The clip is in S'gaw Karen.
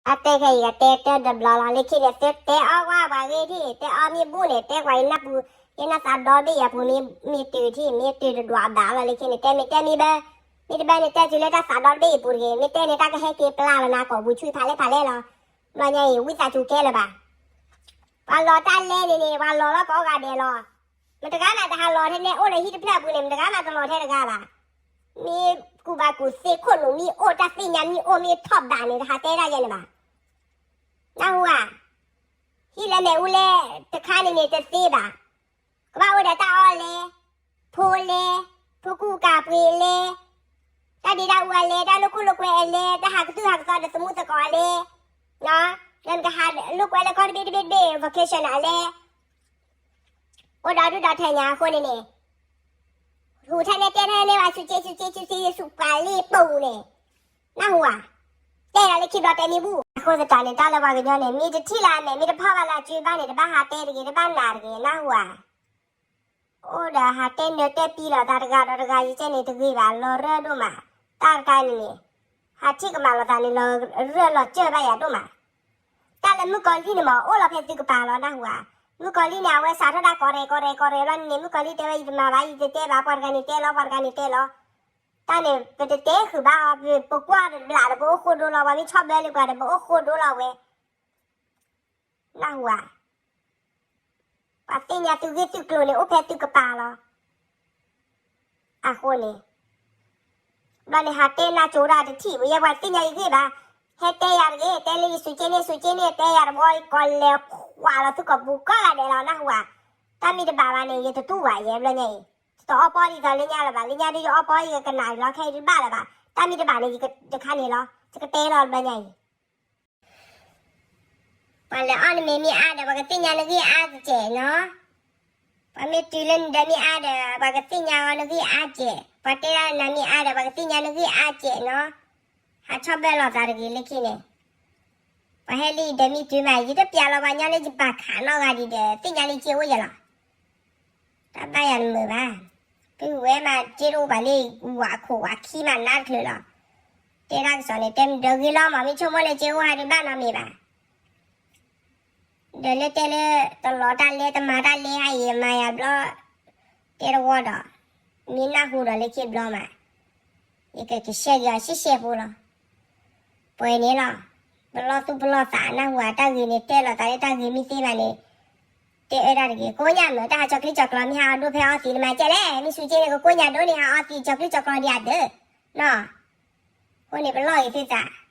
အတဲခဲအံၤ ကတဲတၢ်တဘျီလီၤ လၢခံန့ၣ် သုတဲအီၣ်ကွၢ်ပှၤဂ့ၤထံၣ် တဲအီၣ်မ့ၢ်ဘူၣ်န့ၣ် တဲကွၢ်အံၤနၢ်ပူၤ ယနၢ်သးဒီဘ့ၣ်ယၤပူၤ မ့ၢ်တုၤထံၣ် မ့ၢ်တုၤတဒွးဘၣ်လီၤ လၢခံန့ၣ် တဲမ့ၢ်တဲမ့ၢ်ဘၣ် မ့ၢ်တဘၣ်န့ၣ် တဲတုၤလၢတၢ်သးဒီတဘ့ၣ်အံၤပူၤတဂ့ၤ မ့ၢ်တဲန့ၣ် တၢ်ကဟဲက့ၤပျၢ်လီၤနၤကိာ်ပူၤဆူဖးလဲၢ်ဖးလဲၢ်လီၤ ဘျီညါအံၤ ဝံသးစူၤကဲလၢၤဘၣ် ပှၤလီၤတၢ်လဲန့ၣ်န့ၣ် ပှၤလီၤလီၤကိးဂၤဒဲးလီၤ မတဂၤမးတဟးလီၤထဲန့ၣ် အိၣ်လၢဟံၣ်တဖျၢၣ်အပူၤန့ၣ် မတဂၤမးတလီၤထဲတဂၤဘၣ် မ့ၢ်ကူၣ်ဘၣ်ကူၣ်သ့ခိၣ်နူာ်မ့ၢ်အိၣ်တၢ်သ့ၣ်ညါမ့ၢ်အိၣ်မ့ၢ်ထီၣ်ဘးန့ၣ် တဟးတဲတၢ်ယဲန့ၣ်ဘၣ် နၢ်ဟူဧါ ဟံၣ်လၢမ့ၣ်အူလဲတခါန့ၣ်န့ၣ်တသ့ဘၣ် ကဘၣ်အိၣ်ဒီးတၢ်အီၣ်လဲ ဖိလဲ ဖိကူၣ်ကၤပှ့ၤလဲ တၢ်ဒ့တၢ်အူအလဲ တၢ်လိာ်ခိၣ်လိာ်ကွဲအလဲ တၢ်ဟးကသုၣ်ဟးကသီဒီးသမူသကိးအလဲ လၢနကဟးလိာ်ကွဲလၢကီၢ်တဘ့ၣ်တဘ့ၣ်တဘ့ၣ် vacation အလဲ အိၣ်ဒီးဒုၣ်ဒီးထၢညါအဃိန့ၣ်န့ၣ် ဟူးထဲန့ၣ်တဲထဲန့ၣ်ဘၣ် ဆူးက့ဆူးက့ဆူးက့ဆူးပှၤလံပူၤန့ၣ် နၢ်ဟူဧါ တဲလီၤလၢခံဘျီတဲမ့ၢ်ဘူၣ် အဃိသတးန့ၣ် တၢ်လၢပှၤကညီန့ၣ် မ့ၢ်တထံၣ်လၢအမဲာ် မ့ၢ်တဖီၣ်ဘၣ်လၢအစုဘၣ်န့ၣ် တဘၣ်ဟးတဲတဂ့ၤ တဘၣ်နာ်တဂ့ၤ နၢ်ဟူဧါ အိၣ်ဒီးဟးတဲနၢၤတဲပံၤလိာ်သးတဂၤဒီးတဂၤ ယကဲန့ၣ်တဂ့ၤဘၣ် လီၤရၢၢ်ဒိၣ်မး တၢ်တခါန့ၣ်န့ၣ် ဟးထံၣ်ကမၣ်လိာ်သးန့ၣ် လီၤရၢၢ်လီၤစၢၢ်ဘၣ်ယၤဒိၣ်မး တၢ်လၢမုၣ်ကီၤလံၢ်န့ၣ်မ့ၢ် အိၣ်လီၤဖဲသုကပၤလီၤ နၢ်ဟူဧါ မုၣ်ကီၤလံၢ်န့ၣ် အဝဲစးထီၣ်ဒၣ်ကီးရဲၣ်ကီးရဲၣ်ကီးရဲၣ်လီၤန့ၣ် မုၣ်ကီၤလံၢ်တဲဝဲ ယတမၤဘၣ် ယတတဲဘၣ် ပှၤတဂၤန့ၣ်တဲလီၤ ပှၤတဂၤန့ၣ်တဲလီၤ တၢ်န့ၣ် ပတတဲဃုာ်ဘၣ်အီၤ ပကွၢ်တဘျးဒီးပအိၣ်ဃိဒိလီၤ ပှၤမ့ၢ်ဆီၣ်ဘၢလၢပှၤဒီး ပအိၣ်ဃိဒိလီၤဝဲ နၢ်ဟူဧါ ပှၤသ့ၣ်ညါသုဂ့ၢ်သုကျိၤန့ၣ် အိၣ်ဖဲသုကပၤလီၤ အဃိန့ၣ် ဘျီန့ၣ် ဟးတဲနၢ်ကၠိဒၣ်တထံၣ် ပယဲပှၤသ့ၣ်ညါယဂ့ၢ်ဘၣ် ဟဲတဲယၤတဂ့ၤ တဲလၢယစူးက့န့ၣ် စူးက့န့ၣ် တဲယၤတဘျီ ယကိးလဲၤကွၢ်လီၤသုကိာ်ပူၤကိးဂၤဒဲးလီၤ နၢ်ဟူဧါ တၢ်မ့ၢ်တဘၣ်ဘၣ်န့ၣ် ယတတူၢ်ဘၣ်ယဲဘျီညါအံၤ ယတအီၣ်ပီၢ်ဒ်သိးလၢညါလၢၤဘၣ် လၢညါဒ်ယအီၣ်ပီၢ်ယကနၣ်လီၤ ခဲအံၤတဘၣ်လၢၤဘၣ် တၢ်မ့ၢ်တဘၣ်န့ၣ် ယကတခါန့ၣ်လီၤ ယကတဲလီၤဘျီညါအံၤ ပှၤလဲၤအီၣ်နမ့ၤမ့ၢ်အါဒီး ပှၤကသ့ၣ်ညါနဂ့ၢ်အါစဲးနီၤ, ပှၤမ့ၢ်တုၤလၢနဒၢးမ့ၢ်အါဒီး ပှၤကသ့ၣ်ညါအီၤနဂ့ၢ်အါစဲး, ပှၤတဲဒၣ်နၤမ့ၢ်အါဒီး ပှၤကသ့ၣ်ညါနဂ့ၢ်အါစဲးနီၤ, ဟးဆီၣ်ဘၢလိာ်သးတဂ့ၤလၢခံန့ၣ်, ပှၤဟဲလၢယဒၢးမ့ၢ်တုၤမး ယတပျးလီၤပှၤညီလၢယဘၣ်ခးနီတဂၤဒံးဒီး သ့ၣ်ညါလၢက့အိၣ်ယဲလီၤ. တၢ်ဘၣ်ယၤတမုာ်ဘၣ်. ပုၢ်ဝဲၢ်မး က့တအိၣ်ပှၤလၢ ဝၤခိၣ်ဝၤခံမးနးတချုးလီၤ. တဲတၢ်ကစီၣ်န့ၣ် တဲမ့ၢ်ဒၢးဂ့ၤလီၤမး မ့ၢ်ဆိကမိၣ်လၢက့အိၣ်ဟးဒုးဘၣ်နီတမံၤဘၣ်. ဒီးလၢတဲလၢ တလီၤတၢ်လဲ တမၤတၢ်လဲဟါအံၤ မၤယၤဘျီ တဲတဝီဒီး မ့ၢ်နၢ်ဟူဒီးလၢခံဘျီမး ယကကရှဲက့ၤအီၤရှဲရှဲဖိလီၤ. ပှဲၤန့ၣ်လီၤ. ပလီၢ်သူၣ်ပလီၢ်သးနၢ်ဟူဧါ တၢ်ဂ့ၤန့ၣ်တဲလိာ်သးလၢတၢ်ဂ့ၤမ့ၢ်သ့မးန့ၣ် တဲအၢတၢ်တဂ့ၤ ကိးညါမ့ၢ် တၢ်ဟးကၠီၤချံကၠီၤကျီမ့ၢ်ဟးအီၣ်ဒိၣ်ဖဲအီသံးနမၤကဲလဲၣ် မ့ၢ်ဆူက့န့ၣ် ကကိးညါဒိၣ်န့ၣ် ဟးအီသံးကၠီၤချံကၠီၤကျီဒံးအဒၢး နီၤ. အဃိန့ၣ် ပလီၢ်ဂ့ၤသုသး